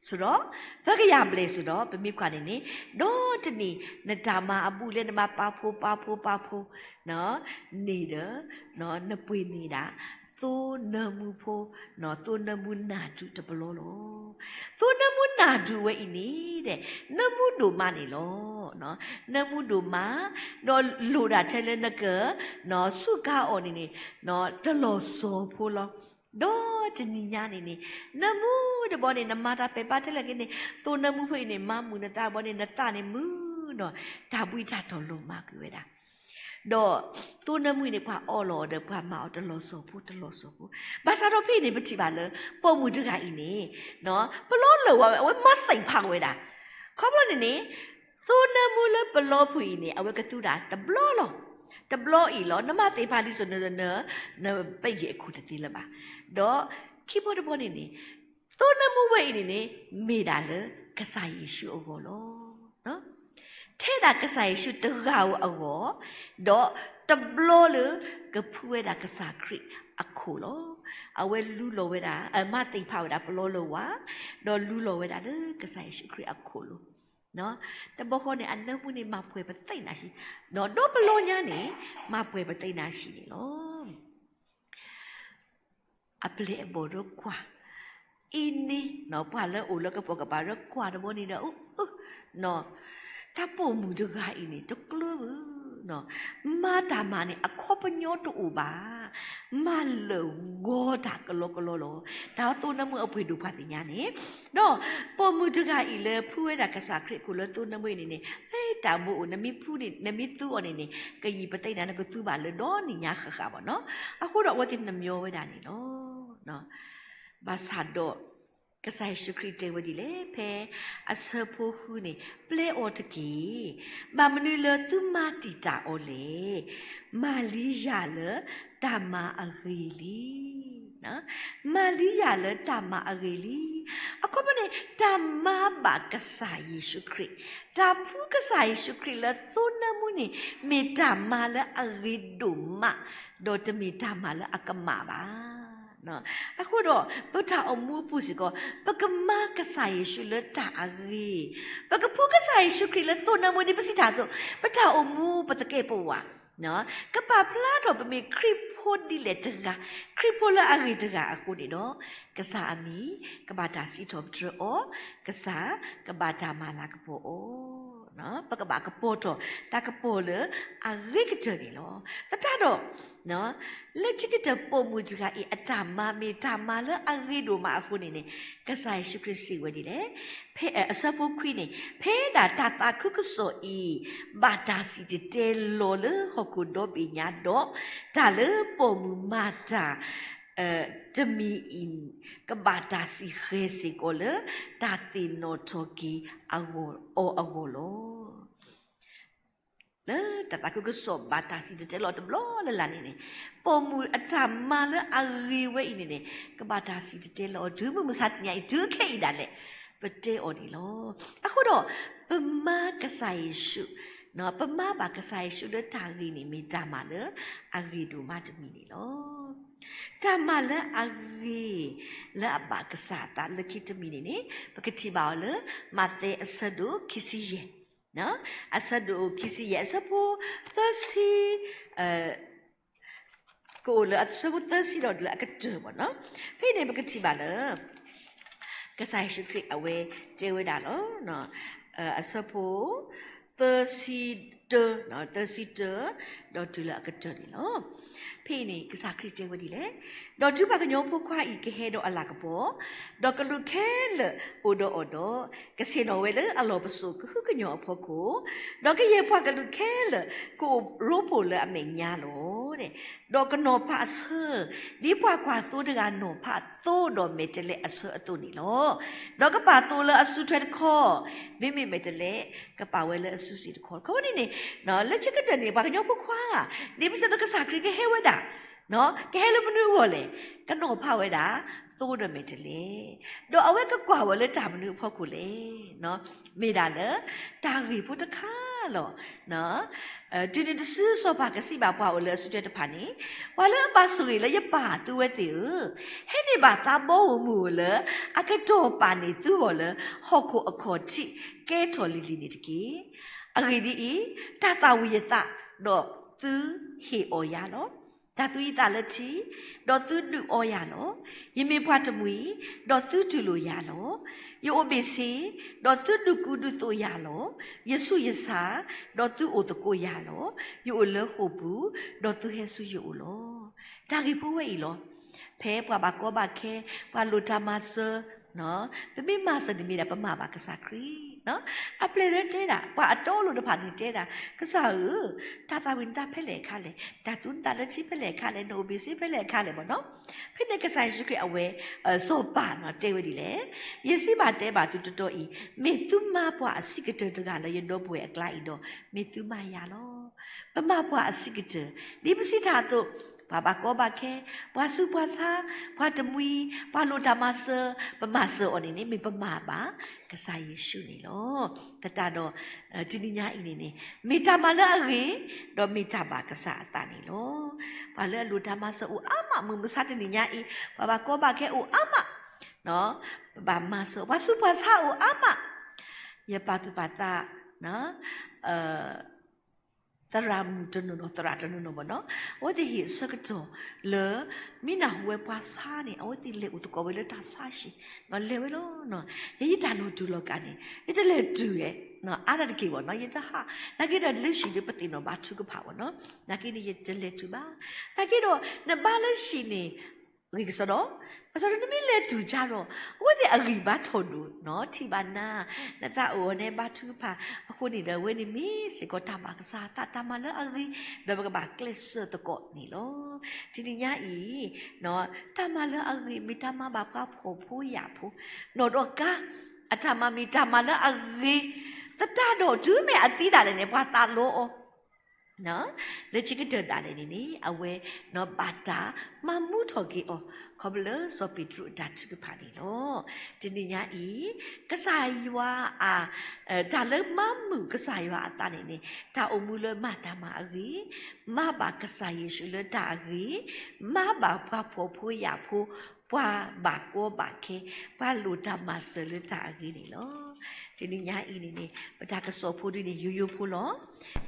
ဆိဒီး သၢကယၤဘျဲၣ်ဆိဒီး ပမ့ၢ်ကွၢ်န့ၣ်န့ၣ် ဒီတနံၣ် နတၢ်မၤအဘူးအလဲ နဘၣ်ပာ်ဖှိၣ် ပာ်ဖှိၣ် ပာ်ဖှိၣ် န့ၣ်ဒီး နပှ့ၤန့ၢ်ဒၣ် သိနၢမူဖိ သိနၢမူနၢ်တူၢ်တပလီလီၤ. သိနၢမူနၢ်တူၢ်ဝဲအံၤန့ၣ်ဒီး နၢမူဒိၣ်မးန့ၣ်လီၤ. နၢမူဒိၣ်မး ဒီးလိၣ်ဒၣ်ထဲလၢနက စူးကါအီၤန့ၣ်န့ၣ် တလီၢ်စီၤဖိလီၤ. ဒီတနံၤညါန့ၣ်န့ၣ် နၢမူတဘီန့ၣ် နမၤတၢ်ပဲာ်ဘၣ်ထဲလဲၣ်က့ၤန့ၣ် သိနၢမူဖိအံၤန့ၣ် မၤမုာ်နသးဘီန့ၣ် နသးန့ၣ်မုာ်ဒီး တၢ်ဘှံးတၢ်တီၤလီၤမၢ်ကွံာ်ဝဲဒၣ် ဒီးသိနၢမူန့ၣ် ပှၤအီလီၤအီၤဒီး ပှၤမၤအီၤတလီၢ်စီၤဖိ တလီၢ်စီၤဖိ. ဘၣ်ဆၣ်ဒီးဖဲအံၤန့ၣ် ပထံၣ်ဘၣ်လၢ ပိာ်မုၣ်တဂၤအံၤန့ၣ် ပလီလၢာ်ဝဲ အဝဲမၤသ့ၣ်ဖးဝဲဒၣ်. ခီဖျိန့ၣ်န့ၣ် သိနၢမူလၢပလီပူၤအံၤန့ၣ် အဝဲကသူဒၣ်တဘျီလီၤ. တဘျီအံၤလီၤ. နမၤသ့ၣ်ဖးလံစိၤ န နပယဲၢ်အခိၣ်တသ့လၢၤဘၣ်. ဒီးခံဘီတဘီန့ၣ်န့ၣ် သိနၢမူဝဲအံၤန့ၣ်န့ၣ် မ့ၢ်ဒၣ်လၢကစၢ်ယ့ၣ်ၡူးအဂီၢ်လီၤ. ထဲဒၣ်ကစၢ်ယ့ၣ်ၡူးတဂၤဧိၤအဂီၢ်, ဒီးတဘျီလၢကဖှူဝဲဒၣ်ကစၢ်ခရံာ်အခိၣ်လီၤ. အဝဲလူလီၤဝဲဒၣ် မၤသ့ၣ်ဖးဝဲဒၣ်ပလီလၢာ်ဝဲ, ဒီးလူလီၤဝဲဒၣ်လၢကစၢ်ယ့ၣ်ၡူးခရံာ်အခိၣ်လီၤ. တဘီဃီန့ၣ် အနၢမူန့ၣ် မၤပှဲၤပသ့ၣ်နၤဆံး, ဒီးပလီညါန့ၣ် မၤပှဲၤပသ့ၣ်နၤဆံးန့ၣ်လီၤ. အပျဲၢ်အဘီၣ်ဒီးကွၢ်, အံၤန့ၣ် ပှၤလၢအိၣ်လၢကပိာ်ကပၤဒီးကွၢ်တဘီန့ၣ်ဒီး အ တၢ်ပိာ်မုၣ်တဂၤအံၤန့ၣ် တကျၢၤဘၣ်, မၤတၢ်မၤန့ၣ် အခီပညီတအိၣ်ဘၣ်, မၤလၢာ်ဂီၤတၢ်ကလီကလီလီၤ. တၢ်သိနၢမူအပှ့ၤဒိၣ်ပှၤသ့ၣ်ညါန့ၣ်, ဒီးပိာ်မုၣ်တဂၤအံၤလၢဖှူဝဲဒၣ်ကစၢ်ခရံာ်အခိၣ်လၢသိနၢမူအံၤန့ၣ်န့ၣ် ဖဲတၢ်မူအိၣ် နမ့ၢ်ဖှူန့ၣ် နမ့ၢ်သူအီၤန့ၣ်န့ၣ် ကယံာ်ပသ့ၣ်နၤ နကသူဘၣ်လၢဒီနံၤညါဃၣ်ဃၣ်ဘၣ်နီၤ. အဃိဒီးအဝဲသ့ၣ်နမၠိဝဲဒၣ်န့ၣ်လီၤ. ဘၣ်ဆၣ်ဒီး ကစၢ်ယ့ၣ်ၡူးခရံာ်တဲဝဲဒ်လဲၣ်, ဖဲအဆၢဖိဃုန့ၣ် ပျဲအီၤတက့ၢ်. ဘၣ်မနုၤလၢသုမၤတံာ်တာ်အီၤလဲၣ်. မၤလံယၤလၢတၢ်မၤအဂ့ၤလံ. မၤလံယၤလၢတၢ်မၤအဂ့ၤလံ. အခီပညီန့ၣ် တၢ်မၤဘၣ်ကစၢ်ယ့ၣ်ၡူးခရံာ်, တၢ်ဖှူကစၢ်ယ့ၣ်ၡူးခရံာ်လၢသိနၢမူန့ၣ် မ့ၢ်တၢ်မၤလၢအဂ့ၤဒိၣ်မး, ဒီးတမ့ၢ်တၢ်မၤလၢအကမၣ်ဘၣ်. အဃိဒီး ပတၢ်အိၣ်မူအပူၤစ့ၢ်ကီး ပကမၤကစၢ်ယ့ၣ်ၡူးလၢတၢ်အဂ့ၤ, ပကဖှူကစၢ်ယ့ၣ်ၡူးခရံာ်လၢသိနၢမူဒ်ပစံးတၢ်အသိး, ပတၢ်အိၣ်မူပသကဲာ်ပဝး ကပာ်ဖျါထီၣ်ပမ့ၢ်ခရံာ်ဖိဒ်လဲၣ်တဂၤ, ခရံာ်ဖိလၢအဂ့ၤတဂၤအဃိန့ၣ်ဒီး, ကစၢ်အမံၤကဘၣ်တၢ်စံးထီၣ်ပတြၢၤအီၤ, ကစၢ်ကဘၣ်တၢ်မၤလၤကပီၤအီၤ. ပကဘၣ်ကပီၤထီၣ်တၢ်ကပီၤလၢအဂ့ၤကတၢၢ်န့ၣ်လီၤ. သတးဒီး လၢခံကတၢၢ်ပိာ်မုၣ်တဂၤအံၤ အတၢ်မၤမ့ၢ်တၢ်မၤလၢအဂ့ၤဒိၣ်မးအဃိန့ၣ်န့ၣ် ကစၢ်ယ့ၣ်ၡူးခရံာ်စံးဝဲဒ်လဲၣ်. ဖဲအဆၢဖိခွံန့ၣ် ဖဲဒၣ်တၢ်သးခုကစီၣ်အံၤ ဘၣ်တၢ်စံၣ်တဲၤတဲလီၤလၢဟီၣ်ခိၣ်ဒီဘ့ၣ်ညါဒီး တၢ်လၢပိာ်မုၣ်မၤတၢ် တမံၤအံၤ ကဘၣ်တၢ်စံၣ်ဃဲၤစ့ၢ်ကီးလၢ တၢ်သ့ၣ်နီၣ်ထီၣ်က့ၤအဂီၢ်အီၤအဂီၢ်လီၤ. လၢတၢ်သးခုကစီၣ်ဘၣ်တၢ်စံၣ်တဲၤတဲလီၤတဘျီလၢ်လၢ်န့ၣ်န့ၣ် ပိာ်မုၣ်အတၢ်မၤလၢအဂ့ၤဝဲအံၤန့ၣ်န့ၣ် ကဘၣ်တၢ်စံၣ်တဲၤတဲလီၤအီၤ တုၤမုၢ်မဆါတနံၤအံၤ တုၤခဲအံၤဒၣ်လဲာ် ပတဲအီၤန့ၣ်လီၤ. အဃိဒီး ပမၤကစၢ်ယ့ၣ်ၡူး ပမၤဘၣ်ကစၢ်ယ့ၣ်ၡူးလၢတၢ်ဂ့ၤန့ၣ် မ့ၢ်တၢ်မၤလၢအဂ့ၤဒိၣ်မးတမံၤန့ၣ်လီၤ. တၢ်မၤလၢအဂ့ၤ လၢအဘၣ်ကစၢ်အသးလၢခံတမံၤန့ၣ်န့ၣ် ပကထံၣ်ဘၣ်အီၤလၢ မးသဲအဆၢဒိၣ်ခံဆံယဲၢ် အဆၢဒိၣ်ခံဆံယဲၢ် အဆၢဖိသၢဆံ ကအိၣ်လၢအဆၢဖိသၢဆံဒီးတုၤလၢအကတၢၢ်ဘၣ်နီၤ. ဖဲန့ၣ်ပကထံၣ်ဘၣ်လၢ ကစၢ်ယ့ၣ်ၡူးခရံာ်အဝဲတဲဝဲဒၣ်လီၤ. အဆၢဖိ သၢဆံတၢ, သၢဆံတၢ ဒီးတုၤလၢအကတၢၢ်န့ၣ်လီၤ. ဖဲအံၤန့ၣ် ကစၢ်ခရံာ်တဲဝဲဒ်လဲၣ်, ဒီးတုၤပှၤကညီဖိခွါအံၤကဟဲဒီးအလၤကပီၤ, ဒီးကလူးခဲလၢာ်အိၣ်ဒီးအီၤဒီး, ကဆ့ၣ်နီၤဝဲလၢအလီၢ်ပစိာ်ကဟုကညီၤအဖီခိၣ်, ဒီးကယဲၢ်ပှၤကလူးခဲလၢာ်ကအိၣ်ရိဖှိၣ်လၢအမဲာ်ညါလီၤ. ဒီးကနီၤဖးအဆၢ, ဒ်ပှၤကွၢ်သိတဂၤနီၤဖးသိဒီးမဲာ်တဲးလဲးအဆၢအသိးန့ၣ်လီၤ. ဒီးကပာ်သိလၢအစုထွဲတခီ, မ့မ့ၢ်မဲာ်တဲးလဲး ကပာ်ဝဲလၢအစုစ့ၣ်တခီ. ခီဖျိန့ၣ်န့ၣ်, လၢခံကတၢၢ်န့ၣ် ပှၤကညီဖိခွါ, ဒ်ပစံးသိးကစၢ်ခရံာ်ကဟဲဝဲဒၣ်, ကဟဲလၢမနုၤအဂီၢ်လဲၣ်, ကနီၤဖးဝဲဒၣ် သိဒီးမဲာ်တဲးလဲး, ဒီးအဝဲကကွၢ်ဝဲလၢတၢ်မနုၤအဖီခိၣ်လဲၣ်, မ့ၢ်ဒၣ်လၢ တၢ်ဂ့ၢ်ဖိတခါလီၤ. တုၤနုၤတစုစီၤပၤကစံးဘၣ်ပှၤအိၣ်လၢအစုထွဲတဖၣ်န့ၣ်, ပှၤလၢအဘၣ်ဆိၣ်ဂ့ၤလၢယပၢ်သုဝဲသ့ၣ်ဧၢ, ဟဲန့ၢ်ဘၣ်သးဘီဧိၤမုၢ်ဧိၤလၢ အကတီၢ်ပာ်န့ၢ်သုဂီၢ်လၢ ဟီၣ်ခိၣ်အခီၣ်ထံးကဲထီၣ်လံၤလံၤန့ၣ်တက့ၢ်. အဂ့ၢ်ဒ်အံၤ, တၢ်သၣ်ဝံၤယသး, ဒီးသုဟ့ၣ်အီၣ်ယၤလီၤ. တၢ်သူယသးလၢထံ, ဒီးသုဒုးအီယၤလီၤ. ယမ့ၢ်ပှၤတမှံၤ, ဒီးသုတူၢ်လိာ်ယၤလီၤ. ယအိၣ်ဘ့ၣ်ဆ့, ဒီးသုဒုးကူဒုးသိးယၤလီၤ. ယဆူးယဆါ, ဒီးသုအိၣ်သကိးယၤလီၤ. ယအိၣ်လၢဃိာ်ပူၤ, ဒီးသုဟဲဆူယအိၣ်လီၤ. တၢ်ဂ့ၢ်ဖိဝဲအံၤလီၤ. ဖဲပှၤဘၣ်ကီဘၣ်ခဲ, ပှၤလိၣ်တၢ်မၤစၢၤ, ပမ့ၢ်မၤစၢၤန့ၣ်မ့ၢ်ဒၣ်ပမၤဘၣ်ကစၢ်ခရံာ်, အပျဲၢ်လၢတဲဒၣ်, ပှၤအတီအလိၤတဖၣ်န့ၣ်တဲဒၣ်, ကစၢ်ဧၢ, တၢ်သၣ်ဝံၤနသးဖဲလဲၣ်အခါလဲၣ်, တၢ်သူနသးလၢထံဖဲလဲၣ်အခါလဲၣ်, နအိၣ်ဘ့ၣ်ဆ့ဖဲလဲၣ်အခါလဲၣ်ဘၣ်နီၤ. ဖဲန့ၣ်ကစၢ်ယ့ၣ်ၡူးခရံာ်အဝဲ, စီၤပၤနီၤတဲဝဲဒ်လဲၣ်, ယစံးဘၣ်တဲဘၣ်သုတတီအံၤ, မ့ၢ်သုမၤပှၤအဆံးကတၢၢ်တဂၤလၢယဒီပုၢ်ဝဲၢ်အကျါအံၤဒီး, မ့ၢ်သုမၤယၤလီၤ. ပမၤပှၤအဆံးကတၢၢ်, ဒ်ပစံးတၢ်အသိး, ပှၤဘၣ်ကီဘၣ်ခဲ, ပှၤဆူးပှၤဆါ, ပှၤတမှံၤ, ပှၤလိၣ်တၢ်မၤစၢၤ, ပမၤစၢၤအီၤန့ၣ်န့ၣ် မ့ၢ်ပမၤဘၣ်ကစၢ်ယ့ၣ်ၡူးန့ၣ်လီၤ. သတးဒီး, တနံၤညါအံၤန့ၣ်န့ၣ်, မ့ၢ်တၢ်မၤလၢအဂ့ၤ, ဒီးမ့ၢ်တၢ်ဘၣ်ကစၢ်အသးန့ၣ်လီၤ. ပှၤလၢအလိၣ်တၢ်မၤစၢၤအိၣ်အါမး မုၢ်မဆါတနံၤညါအံၤ, ပှၤဘၣ်ကီဘၣ်ခဲအိၣ်အါမး, ပဘၣ်မၤစၢၤ, ပှၤဆူးပှၤဆါအိၣ်အါမး, ယပာ်သူၣ်ပာ်သး, သရၣ်မုၣ်တနီၤနီၤ သရၣ်တနီၤနီၤဘၣ်နီၤ, အဝဲသ့ၣ်ဟ့ၣ်အဆၢကတီၢ်လၢ မ့ၢ်နၢ်ဟူဝဲပှၤဆါန့ၣ် အဝဲသ့ၣ်လဲၤအိၣ်သကိးဝဲလၢတၢ်ဆါဟံၣ်, လဲၤဝဲလီၤ. ယဲယတၢ်လီၤတူာ်လီၤကာ်န့ၣ် ယတလဲၤတုၤဝဲ, အါဒၣ်တက့ၢ်ဘၣ်နီၤ ယတဟး, နာ်က့ဒီးလၢဟံၣ်ဒီးပသ့ၣ်နီၣ်ဘါထုကဖၣ်ဘၣ်နီၤ, နာ်က့န့ၣ်ယတလဲၤတုၤဘၣ်. နာ်က့ဒီး နဘါလၢဟံၣ်န့ၣ် ဂ့ၤကစီဒီ, ဘၣ်ဆၣ်ဒီးနမ့ၢ်လဲၤတုၤကၢ်ဒီး အဝဲသ့ၣ်အဂံၢ်ဘါထီၣ်ဒိၣ်နီၤ, ထံၣ်ဘၣ်နၤ, နသးအိၣ်အီၤန့ၣ်ဘါထုကဖၣ်, အဃိန့ၣ်ဒီးအဝဲန့ၣ်မ့ၢ်စ့ၢ်ကီးတၢ်ဘၣ်ကစၢ်အသး တၢ်မၤလၢအဂ့ၤ, ဒီးပကဘၣ်ကျဲးစၢးသကိးန့ၣ်လီၤ. တနံၤညါအံၤ, တၢ်မၤလၢအဂ့ၤ မ့ၢ်တၢ်မၤဘၣ်ပှၤဖှီၣ်ဖိယာ်ဖိ, နီၢ်ဒီးကါ, အတၢ်မၤမ့ၢ်တၢ်မၤလၢအဂ့ၤ, သတးဒီးတုၤမ့ၢ်အသံဒၣ်လဲာ်န့ၣ် ပှၤသးလီအီၤ လၢခံကတၢၢ်ဒၣ်လဲာ်န့ၣ်န့ၣ် အဝဲဘၣ်တၢ်မၤမူထီၣ်က့ၤအီၤ, ခီဖျိလၢစီၤပ့းတရူးအတၢ်ထုကဖၣ်န့ၣ်လီၤ. တနံၤညါအံၤ, ကစၢ်ယွၤအ, တၢ်လၢမၤမုာ်ကစၢ်ယွၤအသးန့ၣ်န့ၣ် တၢ်အိၣ်မူလၢမၤတၢ်မၤအဂ့ၤ, မၤဘၣ်ကစၢ်ယ့ၣ်ၡူးလၢတၢ်အဂ့ၤ, မၤဘၣ်ပှၤဖှီၣ်ဖိယာ်ဖိ, ပှၤဘၣ်ကီဘၣ်ခဲ, ပှၤလိၣ်တၢ်မၤစၢၤလၢတၢ်အဂ့ၤန့ၣ်လီၤ. တနံၤညါအံၤန့ၣ်န့ၣ် ပတၢ်ကစီၣ်ဖိဒ်န့ၣ် ယိယိဖိလီၤ.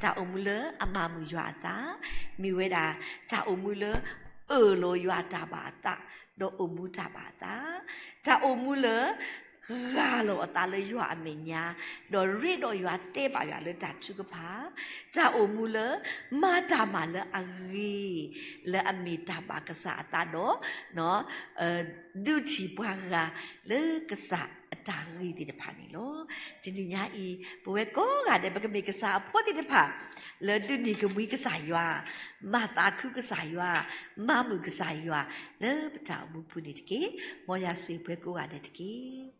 တၢ်အိၣ်မူလၢအမၤမုာ်ယွၤအသး, မ့ၢ်ဝဲဒၣ် တၢ်အိၣ်မူလၢအၢၣ်လီၤယွၤတၢ်ဘၣ်အသး, ဒီးအိၣ်မူတၢ်ဘၣ်အသး, တၢ်အိၣ်မူလၢ ဂၢ်လီၤအသးလၢယွၤအမဲာ်ညါ, ဒီးရ့ဒီးယွၤတဲဘၣ်ယွၤလၢတၢ်ထုကဖၣ်, တၢ်အိၣ်မူလၢ မၤတၢ်မၤလၢအဂ့ၤ, လၢအမ့ၢ်တၢ်ဘၣ်ကစၢ်အသးဒီး ဒုးထံၣ်ပှၤဂၤလၢကစၢ်အတၢ်ဂ့ၤသ့ၣ်တဖၣ်န့ၣ်လီၤ. တနံၤညါအံၤ ပဝဲကိးဂၤဒဲး ပကမ့ၢ်ကစၢ်အဖိသ့ၣ်တဖၣ် လၢဒုးန့ၢ်ကမှံကစၢ်ယွၤ, မၤသးခုကစၢ်ယွၤ, မၤမုာ်ကစၢ်ယွၤ လၢပတၢ်အိၣ်မူပူၤန့ၣ်တက့ၢ်. မ်ယွၤဆိၣ်ဂ့ၤပှၤကိးဂၤဒဲးတက့ၢ်.